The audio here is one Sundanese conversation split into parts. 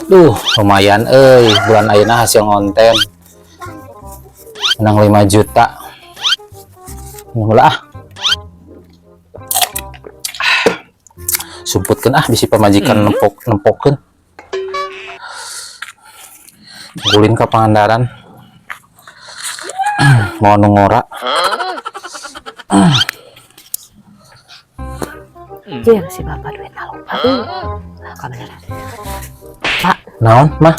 Duh, lumayan euy, bulan ayeuna hasil ngonten. Menang 5 juta. Mula ah. Sumputkeun ah, bisi pamajikan nempok nempokeun. Ulin ka Pangandaran. Mau nu ngora. Jir, si bapak duit lupa euy. Ah, kabeneran. Pak, Naon, mah?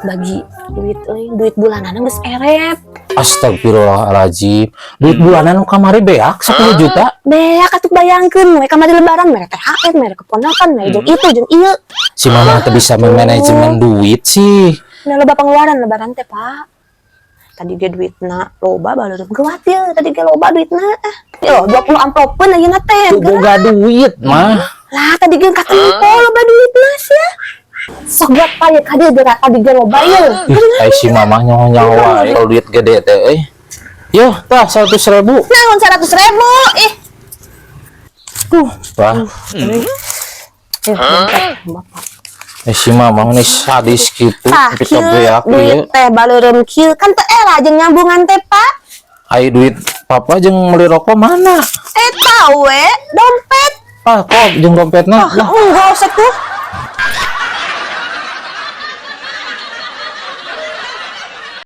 Bagi duit euy, duit bulanan geus erep. Astagfirullahaladzim. Duit bulanan nu kamari beak 10 juta. Beak atuh, bayangkeun we kamari lebaran mere THR, mere keponakan, mere jeung itu jeung ieu. Si mama teh bisa memanajemen duit sih. Nah, loba pengeluaran lebaran teh, Pak. Tadi ge duitna loba baleureum geuwat ye, tadi ge loba duitna. Ah, yo 20 amplopeun ayeuna teh. Tuh boga duit mah. Lah, tadi ge katempo loba duitna sia. Sok buat paye ka dieu geura, tadi ge loba ye. Ih, ai si mama nyaho-nyaho wae kalau duit gede teh euy. Yo, tah 100 ribu. Naon 100 ribu? Ih. Wah, Eh, dompet bapak. Eh, si mama ini sadis gitu. Tah, Tapi kieu beak duit ieu. Teh baleureum kieu kan teu era jeung nyambungan teh, Pak. Ai duit papa jeung meuli rokok mana? Eta we dompet. Ah, kok jeung dompetna? Lah, Enggak usah tuh.